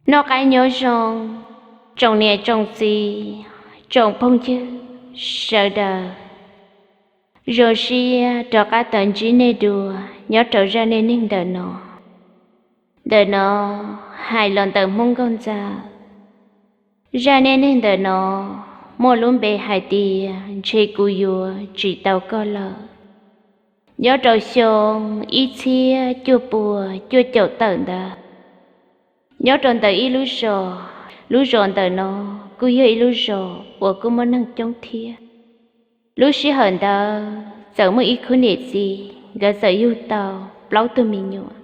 Noj qab nyob zoo, tsoom niam tsoom txiv, tsoom phooj ywg sawv daws. Zoo siab rov qab tau ntsib nej dua nyob rau zaj neej neeg ntawm no. Ntawm no hais los ntawm Hmoob Nkauj Ntxawm. Zaj neej neeg ntawm no muaj lub npe hais tias Ntshe kuv yuav tsis tau koj lawm. Nyob rau xyoo ib txhiab cuaj puas cuaj caum tawm ntawd, nyob rau ntawm ib lub zos, lub zos ntawm no kuj yog ib lub zos uas kuj muaj neeg coob thiab. Lub sij hawm ntawd txawm muaj ib khub niam txiv, nkawd txawm yug tau plaub tug me nyuam.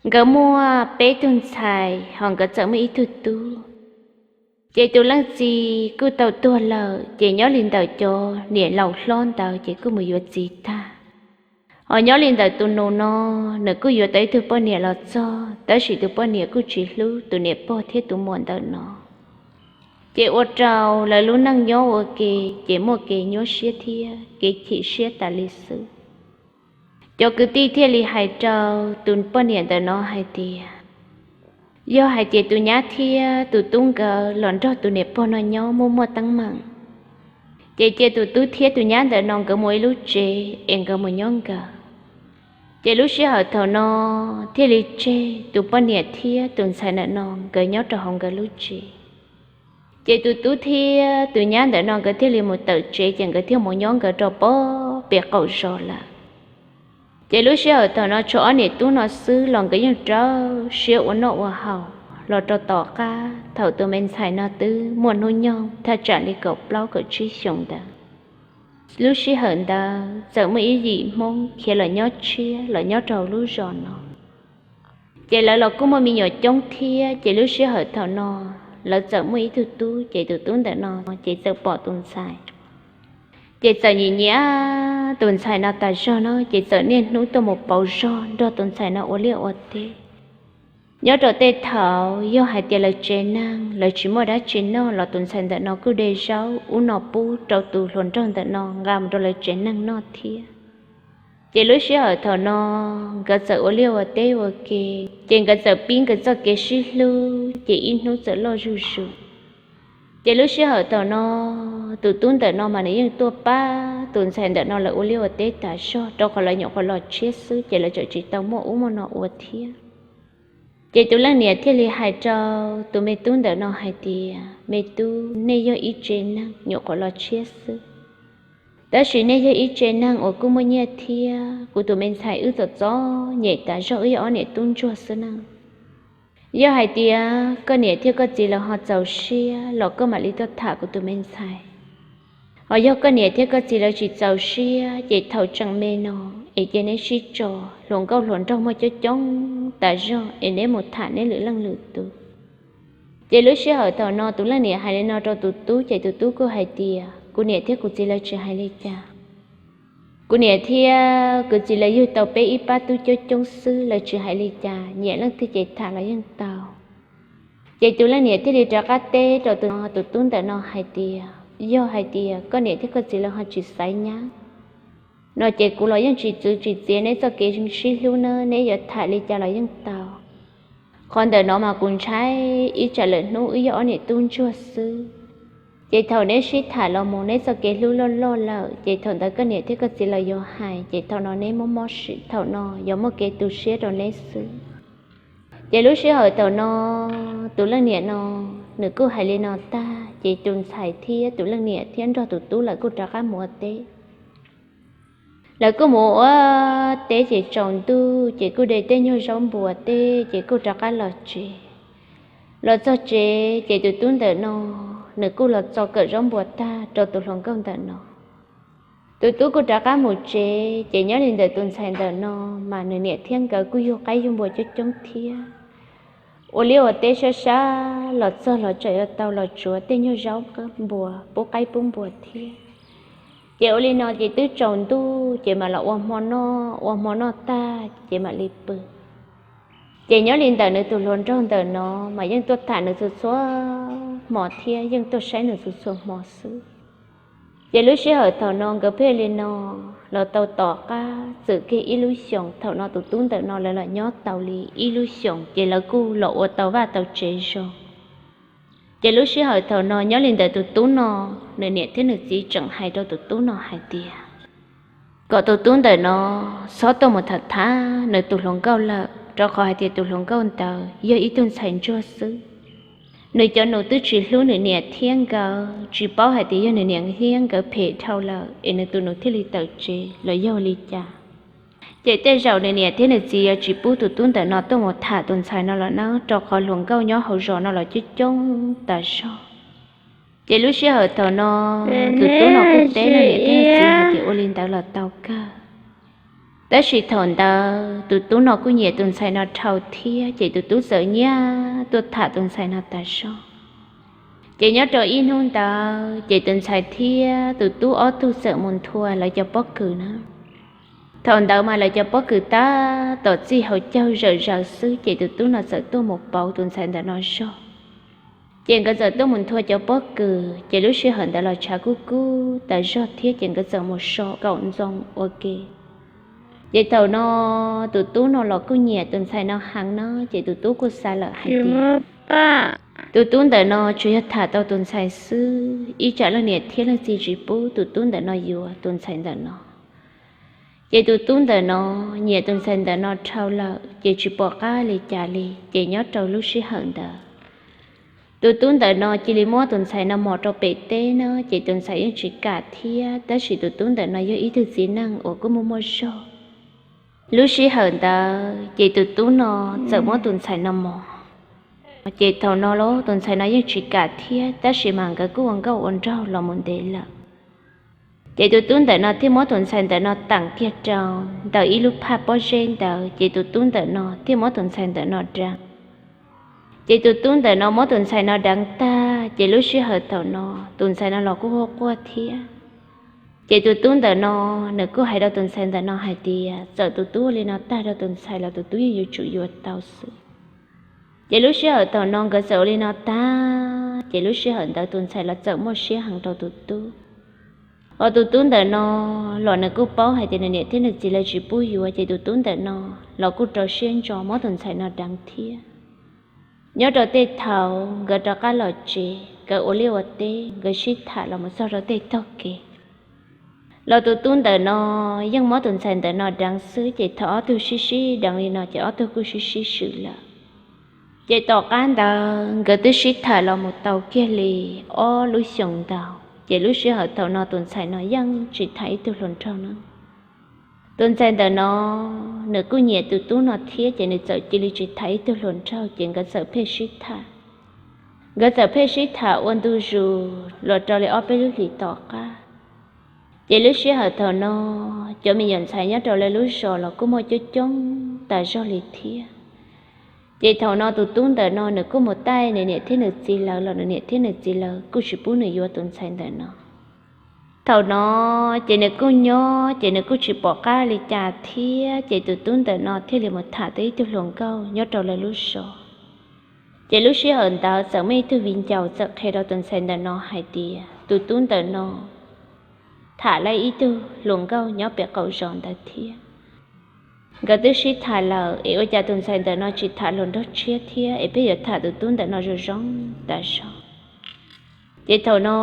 Nkawd muaj peb tug ntxhais, ho nkawd txawm muaj ib tug tub. Ces tus leej txiv kuj tau tuag lawm, ces nyob li ntawm cov niam laus hlob ntawd ces kuj mus yuav txiv tag. Ho nyob li ntawm tus nus no, nws kuj yuav tau ib tug poj niam los txog, tab sis tus poj niam kuj tsis hlub tus niam pog thiab tus muam ntawm no. Ces ua rau lawv lub neej nyob ua ke, ces muaj kev nyuaj siab thiab kev chim siab tas li xwb. Cov kwv tij thiaj li hais rau tus poj niam ntawm no hais tias, yog hais tias tus nyab thiab tus tub nkawd los nrog tus niam pog no nyob muaj muaj teeb meem, ces cia tus tub thiab tus nyab ntawm no nkawd mus ib lub tsev es nkawd mus nyob nkawd. Ces lub sij hawm thaum no thiaj li tseg tus poj niam thiab tus ntxhais ntawm no nkawd nyob rau hauv nkawd lub tsev. Ces tus tub thiab tus nyab ntawm no nkawd thiaj li mus tawm tsev, ces nkawd thiaj mus nyob nkawd rau pem qaum zos lawm. Ces lub sij hawm thaum no tshuav ob niam tub no xwb los nkawd yeej rau siab ua noj ua haus los rau tom qab thaum tus me ntxhais no twb muaj hnub nyoog thaj tsam li kaum plaub kaum tsib xyoos ntawd. Lub sij hawm ntawd txawm muaj ib yim Hmoob khiav los nyob tshiab los nyob rau hauv lub zos no. Ces lawv los kuj muaj me nyuam coob thiab, ces lub sij hawm thaum no lawv txawm muaj ib tug tub, ces tus tub ntawm no ces txawm pom tus ntxhais, ces txawm nyiam nyiam tus ntxhais no tas zog no, ces txawm niaj hnub tuaj mus pauv zog nrog tus ntxhais no ua liaj ua teb. Nyob rau tej thaum yog hais tias lawv tsev neeg lawv tsis muaj dab tsi noj los tus ntxhais ntawm no kuj de zaub ub no pub rau tus hluas nraug ntawm no nqa mus rau lawv tsev neeg noj thiab. Ces lub sij hawm thaum no nkawd txawm ua liaj ua teb ua ke, ces nkawd txawm pib nkawd txoj kev sib hlub, ces ib hnub txawm loj zuj zus. Ces lub sij hawm thaum no tus tub ntawm no mas nws yeej tuaj pab tus ntxhais ntawm no lawv ua liaj ua teb tas zog, rau qhov lawv nyuam qhuav los tshiab xwb, ces lawv txawm tsis tau muaj ub muaj no ua thiab. Ces tus leej niam thiaj li hais rau tus me tub ntawm no hais tias, me tub, nej yog ib tsev neeg nyuam qhuav los tshiab xwb, tab sis nej yog ib tsev neeg uas kuj muaj nyiaj thiab, kuv tus me ntxhais wb txom txom nyem tas zog, wb yog ob niam tub ntsuag xwb na. Yog hais tias koj niam thiab koj txiv lawv ho txaus siab los koj mam li tuaj tham kuv tus me ntxhais. Ho yog koj niam thiab koj txiv lawv tsis txaus siab, ces thaum tseem me no es cia neb sib tso, hluas nkauj hluas nraug muaj coob coob tas zog es neb mus tham neb lwm leej lwm tus. Ces lub sij hawm thaum no tus leej niam hais li no rau tus tub, ces tus tub kuj hais tias, kuv niam thiab kuv txiv lawv tsis hais li cas. Kuv niam thiab kuv txiv lawv yug tau peb ib pab tub coob coob xwb, lawv tsis hais li cas, nyiam leej twg ces tham los yeej tau. Ces tus leej niam thiaj li rov qab teb rau tus, tus tub ntawm no hais tias, yog hais tias koj niam thiab koj txiv lawv ho tsis xaiv nyab no, ces kuv los yeej tsis txwv tsis txiav neb txoj kev sib hlub na, neb yuav tham li cas los yeej tau. Qhov ntawm no mas kuv ntshai ib tsam lawm hnub wb yog ob niam tub ntsuag xwb, ces thaum neb sib tham los mus neb txoj kev hlub loj loj lawm, ces thaum ntawd koj niam thiab koj txiv lawv yuav hais, ces thaum no neb mob mob siab, thaum no yuav muaj kev tu siab rau neb xwb. Ces lub sij hawm thaum no tus leej niam no nws kuj hais li no tag, ces tus ntxhais thiab tus leej niam thiab nrog tus tub lawv kuj rov qab mus ua teb. Lawv kuj mus ua teb ces tsaus ntuj ces kuj de tej nyuag zaub npua tej ces kuj rov qab los tsev. Los txog tsev ces tus tub ntawm no nws kuj los txo kawm zaub npua tag rau tus hluas nkauj ntawm no. Tus tub kuj rov qab mus tsev, ces nyob li ntawm tus ntxhais ntawm no mas nws niam thiab nkawd kuj yug qaib yug npua coob coob thiab. Ua liaj ua teb sab sab los txog los tseem yuav tau los tsuav tej nyuag zaub npua pub qaib pub npua thiab. Ces ua li no ces twb tsaus ntuj ces mam los ua hmo noj, ua hmo noj tag ces mam li pw. Ces nyob li ntawm nws tus hluas nraug ntawm no mas yeej tuaj tham nws txhua txhua hmo thiab yeej tuaj saib nws txhua txhua hmo xwb. Ces lub sij hawm thaum no nkawd pheej li no los tau tom qab txwm kiag ib lub xyoos. Thaum no tus tub ntawm no lawv los nyob tau li ib lub xyoos ces lawv kuj los ua tau vaj tau tsev zoo. Ces lub sij hawm thaum no nyob li ntawd tus tub no, nws niam thiab nws txiv tseem hais rau tus tub no hais tias kom tus tub ntawm no txhob tuaj mus tham tham nws tus hluas nkauj lawm, rau qhov hais tias tus hluas nkauj ntawd yog ib tug ntxhais ntsuag xwb. Nws cov nus twb tsis hlub nws niam thiab nkawd, tsis paub hais tias yog nws niam thiab nkawd phem dhau lawm es nws tus nus thiaj li tawm tsev los yog li cas. Ces tej zaum nws niam thiab nws txiv yuav tsis pub tus tub ntawm no tuaj mus tham tus ntxhais no los nawb, rau qhov hluas nkauj nyob hauv zos no los coob coob tas zog. Ces lub sij hawm thaum no tus tub no kuj teb nws niam thiab nws txiv hais tias ua li ntawd los tau kawg. Tab sis thaum ntawd tus tub no kuj nyiam tus ntxhais no dhau thiab, ces tus tub txawm nyiag tuaj tham tus ntxhais no tas zog. Ces nyob rau ib hnub ntawd ces tus ntxhais thiab tus tub ob tug txawm mus nthua lawv cov pob kws na. Thaum ntawd mas lawv cov pob kws tab tom txij hauv caug zawm zaws xwb, ces tus tub no txawm tuaj mus pauv tus ntxhais ntawm no zog. Ces nkawd txawm tuaj mus nthua cov pob kws, ces lub sij hawm ntawd los tshav kub kub tas zog thiab, ces nkawd txawm mus so kaum ntxoo ua ke. Ces thaum no tus tub no los kuj nyiam tus ntxhais no heev no, ces tus tub kuj xav lawm hais tias tus tub ntawm no tsuas yog tham tau tus ntxhais xwb, ib tsam leej niam thiab leej txiv tsis pub tus tub ntawm no yuav tus ntxhais ntawm no. Ces tus tub ntawm no nyiam tus ntxhais ntawm no dhau lawm, ces tsis pom qab li cas li. Ces nyob rau lub sij hawm ntawd, tus tub ntawm no cia li muab tus ntxhais no mos rau pem teb na, ces tus ntxhais yeej tsis kam thiab, tab sis tus tub ntawm no yog ib tug txiv neej uas kuj muaj muaj zog. Lub sij hawm ntawd ces tus tub no txawm muab tus ntxhais no mos. Ces thaum no los tus ntxhais no yeej tsis kam thiab, tab sis mas nkawd kuj ua nkauj ua nraug los mus ntev lawm. Ces tus tub ntawm no thiaj muab tus ntxhais ntawm no teem kiag rau ntawm ib lub phaj pob zeb ntawd, ces tus tub ntawm no thiaj muab tus ntxhais ntawm no deev. Ces tus tub ntawm no muab tus ntxhais no deev tag, ces lub sij hawm thaum no tus ntxhais no los kuj quaj quaj thiab. Ces tus tub ntawm no, nws kuj hais rau tus ntxhais ntawm no hais tias txawm tus tub ua li no tag rau tus ntxhais los tus tub yeej yuav tsum yuav tau xwb. Ces lub sij hawm thaum no nkawd txawm ua li no tag, ces lub sij hawm ntawd tus ntxhais los txawm muaj siab heev rau tus tub. Hos tus tub ntawm no los nws kuj paub hais tias nws niam thiab nws txiv lawv tsis pub yuav, ces tus tub ntawm no los kuj rau siab ntso muab tus ntxhais no deev thiab. Nyob rau tej thaum nkawd rov qab los tsev, nkawd ua liaj ua teb, nkawd sib tham los mus txog rau tej tog kev los tus tub ntawm no yeej muab tus ntxhais ntawm no deev xwb, ces thaum ob tug sib sib deev li no ces ob tug kuj sib sib swm lawm. Ces tom qab ntawd nkawd twb sib tham los mus tau kiag li ob lub xyoos ntau, ces lub sij hawm thaum no tus ntxhais no yeej tsis tham ib tug hluas nraug na. Tus ntxhais ntawm no nws kuj nyiam tus tub no thiab, ces nws txawm cia li tsis tham ib tug hluas nraug, ces nkawd txawm pheej sib tham. Nkawd txawm pheej sib tham ua ntu zus los rau li ob peb lub hlis tom qab. Ces lub sij hawm thaum no cov me nyuam ntxhais nyob rau lawv lub zos los kuj muaj coob coob tas zog li thiab. Ces thaum no tus tub ntawm no nws kuj mus taij nws niam thiab nws txiv lawv los nws niam thiab nws txiv lawv kuj tsis pub nws yuav tus ntxhais ntawm no. Thaum no ces nws kuj nyob ces nws kuj tsis pom qab li cas thiab, ces tus tub ntawm no thiaj li mus tham tau ib tug hluas nkauj nyob rau lawv lub zos. Ces lub sij hawm ntawd txawm muaj ib tug viv ncaus txawm qhia rau tus ntxhais ntawm no hais tias tus tub ntawm no tham lawv ib tug hluas nkauj nyob pem qaum zos ntawd thiab. Nkawd twb sib tham lawm es ua cas tus ntxhais ntawm no tsis tham hluas nraug tshiab thiab es pheej yuav tham tus tub ntawm no zoo zoo tas zog. Ces thaum no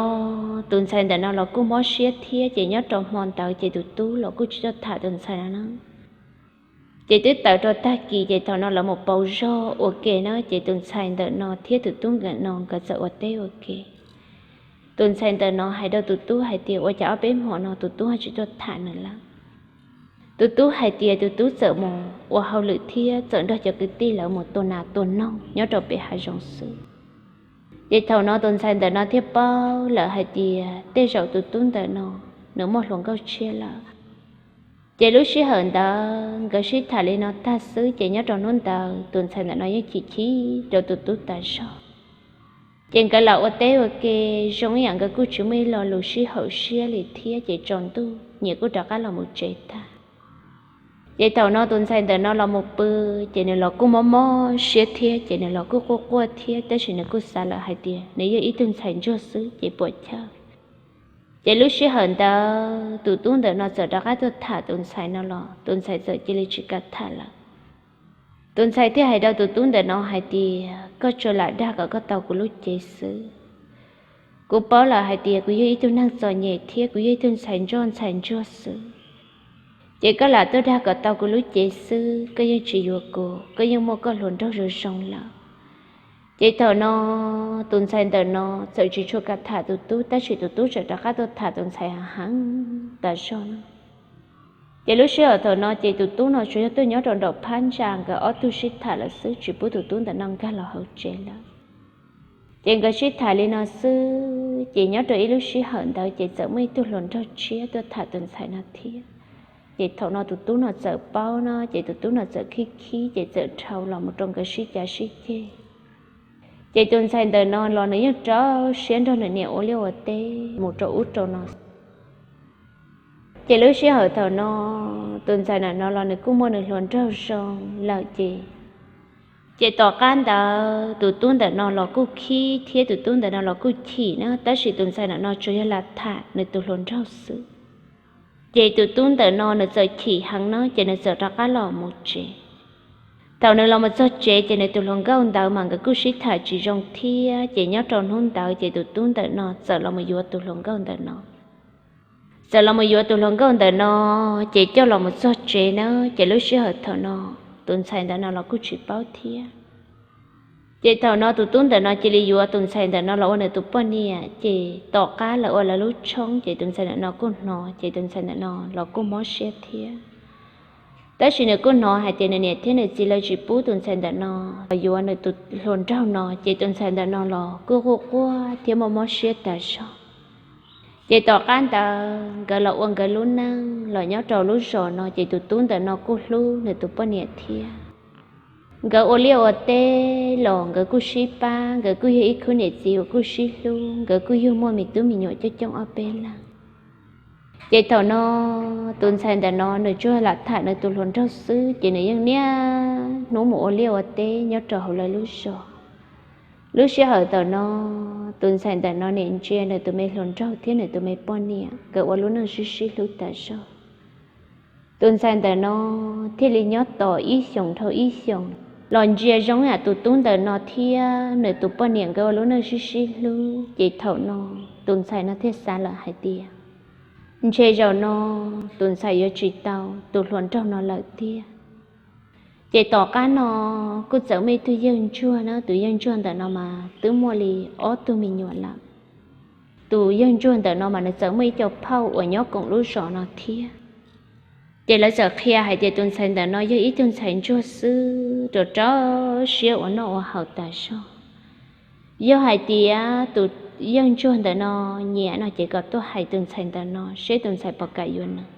tus ntxhais ntawm no los kuj mob siab thiab, ces nyob rau hmo ntawd ces tus tub los kuj tsis tuaj tham tus ntxhais no na. Ces twb tawm rau tag kis ces thaum no lawv mus pauv zog ua ke na, ces tus ntxhais ntawm no thiab tus tub ntawm no nkawd txawm ua teb ua ke. Tus ntxhais ntawm no hais rau tus tub hais tias ua cas ob peb hmo no tus tub ho tsis tuaj tham nws lawm. Tus tub hais tias tus tub txawm mus ua hauj lwm thiab txawm nrog cov kwv tij lawv mus tua nas tua noog nyob rau pem hav zoov xwb. Ces thaum no tus ntxhais ntawm no thiaj paub lawm hais tias tej zaum tus tub ntawm no nws muaj hluas nkauj tshiab lawm. Ces lub sij hawm ntawd nkawd sib tham li no tag xwb, ces nyob rau hnub ntawd tus ntxhais ntawm no yeej chim chim rau tus tub tas zog. Ces nkawd los ua teb ua ke zoo ib yam nkawd kuj tsis muaj ib lo lus sib haum siab li thiab, ces tsaus ntuj nyias kuj rov qab los mus tsev tag. Ces thaum no tus ntxhais ntawm no los mus pw, ces nws los kuj mob mob siab thiab, ces nws los kuj quaj quaj thiab, tab sis nws kuj xav lawm hais tias nws yog ib tug ntxhais ntsuag xwb ces puam chawj. Ces lub sij hawm ntawd tus tub ntawm no txawm rov qab tuaj tham tus ntxhais no los tus ntxhais txawm cia li tsis kam tham lawm. Tus ntxhais thiaj hais rau tus tub ntawm no hais tias, koj tsuas lam dag kom koj tau kuv lub cev xwb. Kuv paub lawm hais tias kuv yog ib tug neeg txom nyem thiab kuv yog ib tug ntxhais ntsoj ntxhais ntsuag xwb. Ces koj lam tuaj dag kom tau kuv lub cev xwb, koj yeej tsis yuav kuv, koj yeej muaj koj hluas nraug zoo zoo lawm. Ces thaum no tus ntxhais ntawm no txawm tsis tshua kam tham tus tub, tab sis tus tub txawm rov qab tuaj tham tus ntxhais heev heev tas zog na. Ces lub sij hawm thaum no ces tus tub no tsuas yog tuaj nyob rau nraum phab ntsa nkawd ob tug sib tham lawm xwb, tsis pub tus tub ntawm no nkag los hauv tsev lawm. Ces nkawd sib tham li no xwb, ces nyob rau ib lub sij hawm ntawd ces txawm muaj ib tug hluas nraug tshiab tuaj tham tus ntxhais no thiab. Ces thaum no tus tub no txawm paub no, ces tus tub no txawm khib khib, ces txawm dhau los mus rau nkawd sib cav sib ceg. Ces tus ntxhais ntawm no los nws yeej rau siab nrog nws niam ua liaj ua teb mus rau ub rau no. Ces lub sij hawm thaum no tus ntxhais ntawm no los nws kuj muaj nws hluas nraug zoo lawm ces, ces tom qab ntawd tus tub ntawm no los kuj khib thiab tus tub ntawm no los kuj chim na, tab sis tus ntxhais ntawm no tsuas yog lam tham nws tus hluas nraug xwb. Ces tus tub ntawm no nws txawm chim heev na, ces nws txawm rov qab los mus tsev. Thaum nws los mus txog tsev ces nws tus hluas nkauj ntawd mas nkawd kuj sib tham tsis zoo thiab, ces nyob rau hnub ntawd ces tus tub ntawm no txawm los mus yuav tus hluas nkauj ntawm no. Txawm los mus yuav tus hluas nkauj ntawm no, ces coj los mus txog tsev na, ces lub sij hawm thaum no tus ntxhais ntawm no los kuj tsis paub thiab. Ces thaum no tus tub ntawm no cia li yuav tus ntxhais ntawm no los ua nws tus poj niam, ces tom qab lawv ua lawv lub tshoob ces tus ntxhais ntawm no kuj hnov, ces tus ntxhais ntawm no los kuj mob siab thiab. Tab sis nws kuj hnov hais tias nws niam thiab nws txiv lawv tsis pub tus ntxhais ntawm no los yuav nws tus hluas nraug no, ces tus ntxhais ntawm no los kuj quaj quaj thiab muaj mob siab tas zog. Ces tom qab ntawd nkawd los ua nkawd lub neej los nyob rau lub zos no, ces tus tub ntawm no kuj hlub nws tus poj niam thiab. Nkawd ua liaj ua teb los nkawd kuj sib pab, nkawd kuj yog ib khub niam txiv uas kuj sib hlub, nkawd kuj yug muaj me tub me nyuam coob coob ob peb leeg. Ces thaum no tus ntxhais ntawm no nws tsuas lam tham nws tus hluas nraug xwb, ces nws yeej niaj hnub mus ua liaj ua teb nyob rau hauv lawv lub zos. Lub sij hawm thaum no tus ntxhais ntawm no nim ntsia nws tus me hluas nraug thiab nws tus me poj niam nkawd ua lub neej sib sib hlub tas zog. Tus ntxhais ntawm no thiaj li nyob tos ib xyoos dhau ib xyoos los ntsia zoo yam tus tub ntawm no thiab nws tus poj niam nkawd ua lub neej sib sib hlub, ces thaum no tus ntxhais no thiaj xav lawm hais tias ntshe zaum no tus ntxhais yuav tsis tau tus hluas nraug no lawm tiag. Ces tom qab no kuj txawm muaj ib tug yawg ntsuag na, tus yawg ntsuag ntawm no mas twb muaj li ob tug me nyuam lawm. Tus yawg ntsuag ntawm no mas nws txawm muaj ib co phauj uas nyob koom lub zos no thiab. Ces lawv txawm qhia hais tias tus ntxhais ntawm no yog ib tug ntxhais ntsuag xwb, rau rau siab ua noj ua haus tas zog. Yog hais tias tus yawg ntsuag ntawm no nyiam no ces kom tuaj hais tus ntxhais ntawm no seb tus ntxhais puas kam yuav nws.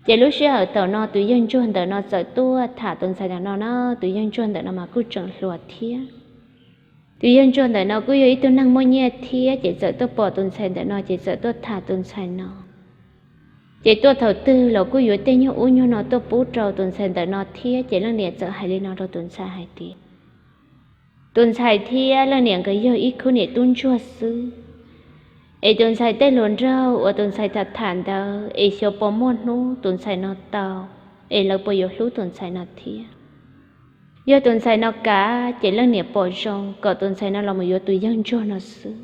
Ces lub sij hawm thaum no tus yawg ntsuag ntawm no txawm tuaj tham tus ntxhais ntawm no na, tus yawg ntsuag ntawm no mas kuj tseem hluas thiab. Tus yawg ntsuag ntawm no kuj yog ib tug neeg muaj nyiaj thiab, ces txawm tuaj pom tus ntxhais ntawm no ces txawm tuaj tham tus ntxhais no. Ces tuaj thaum twg los kuj yuav tej nyuag ub nyuag no tuaj pub rau tus ntxhais ntawm no thiab, ces leej niam txawm hais li no rau tus ntxhais hais tias, tus ntxhais thiab leej niam nkawd yog ib khub niam tub ntsuag xwb, es tus ntxhais tej hluas nraug uas tus ntxhais tham tham ntawd es xyov puas muaj hnub tus ntxhais no tau, es lawv puas yuav hlub tus ntxhais no thiab. Yog tus ntxhais no kav ces leej niam pom zoo kom tus ntxhais no los mus yuav tus yawg ntsuag no xwb,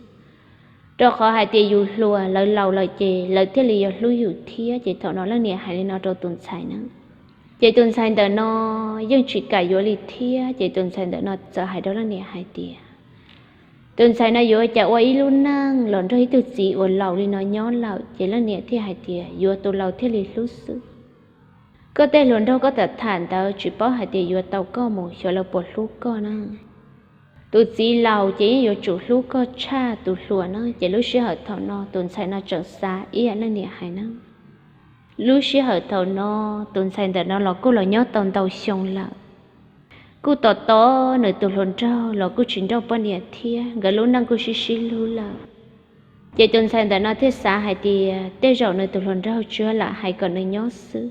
rau qhov hais tias yus hluas lawv laus lawm ces lawv thiaj li yuav hlub yus thiab. Ces thaum no leej niam hais li no rau tus ntxhais na, ces tus ntxhais ntawm no yeej tsis kam yuav li thiab. Ces tus ntxhais ntawm no txawm hais rau leej niam hais tias, tus ntxhais no yuav ua cas ua ib lub neej los nrog ib tug txiv uas laus li no nyob lawm. Ces leej niam thiaj hais tias, yuav tus laus thiaj li hlub xwb. Koj tej hluas nraug koj tham tham ntawd tsis paub hais tias yuav tau koj mus xyov lawv puas hlub koj na. Tus txiv laus ces yeej yuav tsum hlub koj tshaj tus hluas na. Ces lub sij hawm thaum no tus ntxhais no tseem xav ib yam leej niam hais na. Lub sij hawm thaum no tus ntxhais ntawm no los kuj los nyob tau ntau xyoo lawm, kuj tos tos nws tus hluas nraug los kuj tsis nrauj poj niam thiab, nkawd lub neej kuj sib sib hlub lawm. Ces tus ntxhais ntawm no thiaj xav hais tias tej zaum nws tus hluas nraug tsuas lam hais kom nws nyob xwb,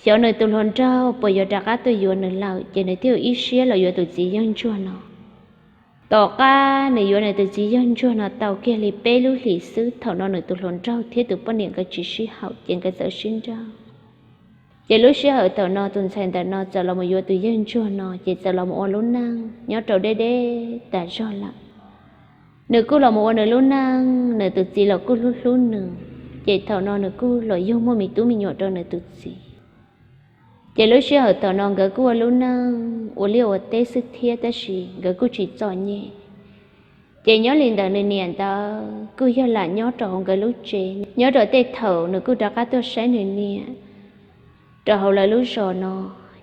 xyov nws tus hluas nraug puas yuav rov qab tuaj yuav nws lawm, ces nws thiaj ua ib siab los yuav tus txiv yawg ntsuag no. Tom qab nws yuav nws tus txiv yawg ntsuag no tau kiag li peb lub hlis xwb, thaum no nws tus hluas nraug thiab tus poj niam nkawd tsis sib haum ces nkawd txawm sib nrauj. Ces lub sij hawm thaum no tus ntxhais ntawm no txawm los mus yuav tus yawg ntsuag no ces txawm los mus ua lub neej nyob rau deb deb tas zog lawm. Nws kuj los mus ua nws lub neej, nws tus txiv los kuj hlub hlub nws, ces thaum no nws kuj los yug muaj me tub me nyuam rau nws tus txiv. Ces lub sij hawm thaum no nkawd kuj ua lub neej ua liaj ua teb xwb thiab, tab sis nkawd kuj tsis txom nyem. Ces nyob li ntawd nws niam ntawd kuj yog lam nyob rau hauv nkawd lub tsev, nyob rau tej thaum nws kuj rov qab tuaj saib nws niam rau hauv lawv lub zos no,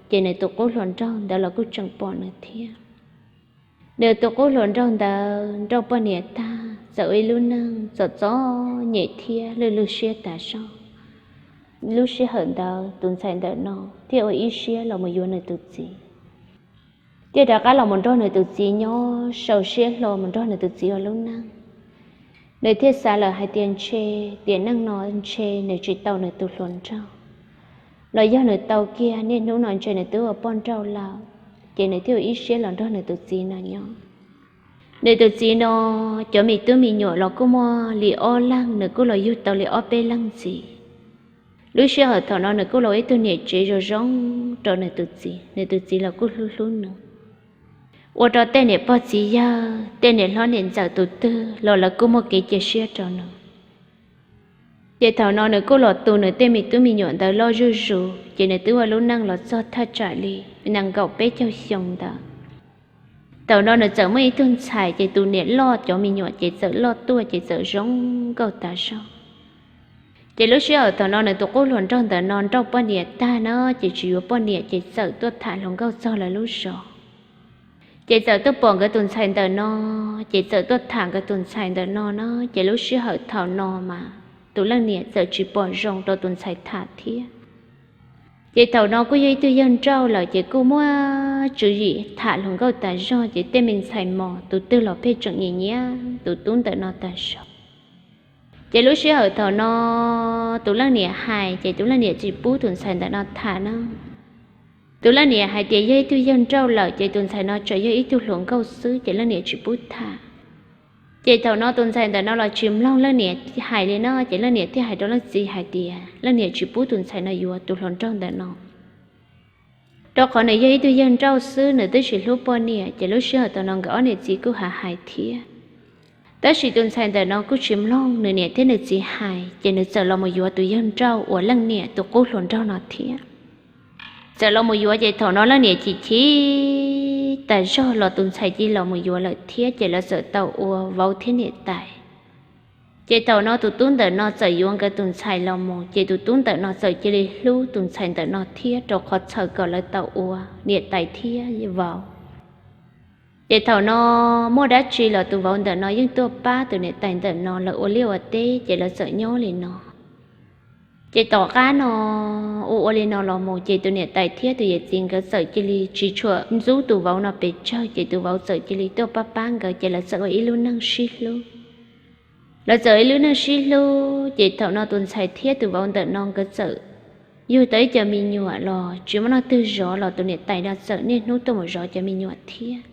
ces nws tus qub hluas nraug ntawd los kuj tseem pom nws thiab. Nws tus qub hluas nraug ntawd nrauj poj niam tag txawm ua ib lub neej txom txom nyem thiab lwj lwj siab tas zog. Lub sij hawm ntawd tus ntxhais ntawm no thiaj ua ib siab los mus yuav nws tus txiv, thiaj rov qab los mus nrog nws tus txiv nyob, sau siab hlo mus nrog nws tus txiv ua lub neej. Nws thiaj xav lawm hais tias ntshe tiam neej no ntshe nws tsis tau nws tus hluas nraug, los yog nws tau kiag, niaj hnub no ntshe nws twb ua poj nrauj lawm. Ces nws thiaj ua ib siab los nrog nws tus txiv no nyob. Nws tus txiv no cov me tub me nyuam los kuj muaj li ob leeg, nws kuj los yug tau li ob peb leeg ntxiv. Lub sij hawm thaum no nws kuj los ua ib tug niam tsev zoo zoo rau nws tus txiv, nws tus txiv los kuj hlub hlub nws. Ua rau tej niam pog txiv yawg, tej niam hlob niam ntxawm tus twg los lawv kuj muaj kev cia siab rau nws. Ces thaum no nws kuj los tu nws tej me tub me nyuam ntawd loj zuj zus, ces nws twb ua lub neej los txog thaj tsam li nees nkaum peb caug xyoo ntawd. Thaum no nws txawm muaj ib tug ntxhais, ces tus niam loj cov me nyuam ces txawm loj tuaj ces txawm zoo nkauj tas zog. Ces lub sij hawm thaum no nws tus qub hluas nraug ntawm no nrauj poj niam tag no ces tsis yuav poj niam, ces txawm tuaj tham hluas nkauj txog lawv lub zos. Ces txawm tuaj pom nkawd tus ntxhais ntawm no, ces txawm tuaj tham nkawd tus ntxhais ntawm no na. Ces lub sij hawm thaum no mas tus leej niam txawm tsis pom zoo rau tus ntxhais tham thiab. Ces thaum no kuj yog ib tug yawg nrauj lawm, ces kuj muaj tswv yim tham hluas nkauj tas zog, ces tej me ntxhais mos tus twg los pheej tseem nyiam nyiam tus tub ntawm no tas zog. Ces lub sij hawm thaum no tus leej niam hais, ces tus leej niam tsis pub tus ntxhais ntawm no tham na. Tus leej niam hais tias yog ib tug yawg nrauj lawm, ces tus ntxhais no tseem yog ib tug hluas nkauj xwb, ces leej niam tsis pub tham. Ces thaum no tus ntxhais ntawm no los tsis mloog leej niam hais li no, ces leej niam thiaj hais rau leej txiv hais tias leej niam tsis pub tus ntxhais no yuav tus hluas nraug ntawm no, rau qhov nws yog ib tug yawg nrauj xwb, nws twb tsis hlub poj niam. Ces lub sij hawm thaum no nkawd ob niam txiv kuj hais hais thiab, tab sis tus ntxhais ntawm no kuj tsis mloog nws niam thiab nws txiv hais, ces nws txawm los mus yuav tus yawg nrauj uas leej niam tus qub hluas nraug no thiab. Txawm los mus yuav, ces thaum no leej niam chim chim tas zog los tus ntxhais cia li los mus yuav lawm thiab, ces lawv txawm tau ua vauv thiab niam tais. Ces thaum no tus tub ntawm no txawm yuav nkawd tus ntxhais los mus, ces tus tub ntawm no txawm cia li hlub tus ntxhais ntawm no thiab, rau qhov txhawm kom lawv tau ua niam tais thiab vauv. Ces thaum no muaj dab tsi los tus vauv ntawm no yeej tuaj pab tus niam tais ntawm no lawv ua liaj ua teb, ces lawv txawm nyob li no. Ces tom qab no ua ua li no los mus, ces tus niam tais thiab tus yawm txiv nkawd txawm cia li tsis tshua ntxub tus vauv no pes tsawg, ces tus vauv txawm cia li tuaj pab pab nkawd, ces lawv txawm ua ib lub neej sib hlub. Lawv txawm ua ib lub neej sib hlub, ces thaum no tus ntxhais thiab tus vauv ntawm no nkawd txawm yug tau ib co me nyuam los tsis muaj leej twg zov los tus niam tais no txawm niaj hnub tuaj mus zov cov me nyuam thiab.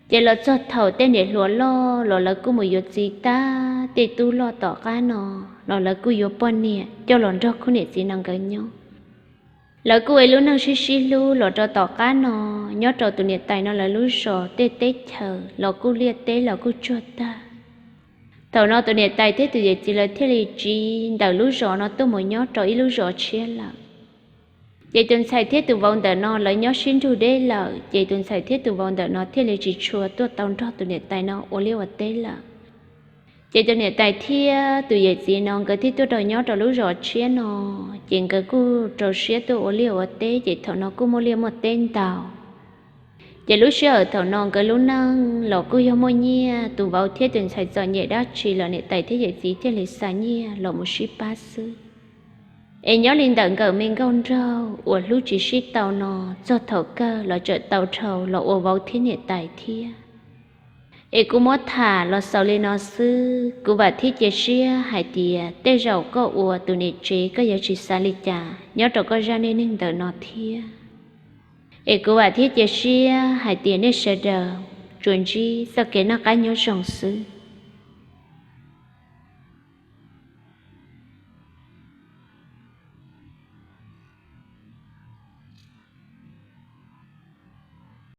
Ces los txog thaum tej niam hluas loj los lawv kuj mus yuav txiv tag, tej tub loj tom qab no los lawv kuj yuav poj niam coj los nrog khub niam txiv no nkawd nyob. Lawv kuj ua ib lub neej sib sib hlub los rau tom qab no, nyob rau tus niam tais no lawv lub zos tej teb chaws los kuj liaj teb los kuj tsuag tag. Thaum no tus niam tais thiab tus yawm txiv lawv thiaj li tsiv ntawm lub zos no tuaj mus nyob rau ib lub zos tshiab lawm. Ces tus ntxhais thiab tus vauv ntawm no lawv nyob sib nrug deb lawm, ces tus ntxhais thiab tus vauv ntawm no thiaj li tsis tshua tuaj tau nrog tus niam tais no ua liaj ua teb lawm. Ces tus niam tais thiab tus yawm txiv no nkawd thiaj tuaj rau nyob rau lub zos tshiab no, ces nkawd kuj rau siab tuaj ua liaj ua teb, ces thaum no kuj muaj liaj muaj teb ntau. Ces lub sij hawm thaum no nkawd lub neej los kuj yog muaj nyiaj, tus vauv thiab tus ntxhais txom nyem dab tsi los niam tais thiab yawm txiv thiaj li xa nyiaj los mus sib pab xwb. Es nyob li ntawm nkawm me nkauj nraug uas hlub tsis sib tau no, txog thaum kawg los tseem tau dhau los ua vauv thiab niam tais thiab. Es kuv muab tham los xaus li no xwb, kuv vam thiab cia siab hais tias tej zaum koj ua tus niam tsev koj yuav tsis xav li cas nyob rau koj zaj neej neeg ntawm no thiab. Es kuv vam thiab cia siab hais tias nej sawv daws tsuas ntsib txoj kev noj qab nyob zoo xwb.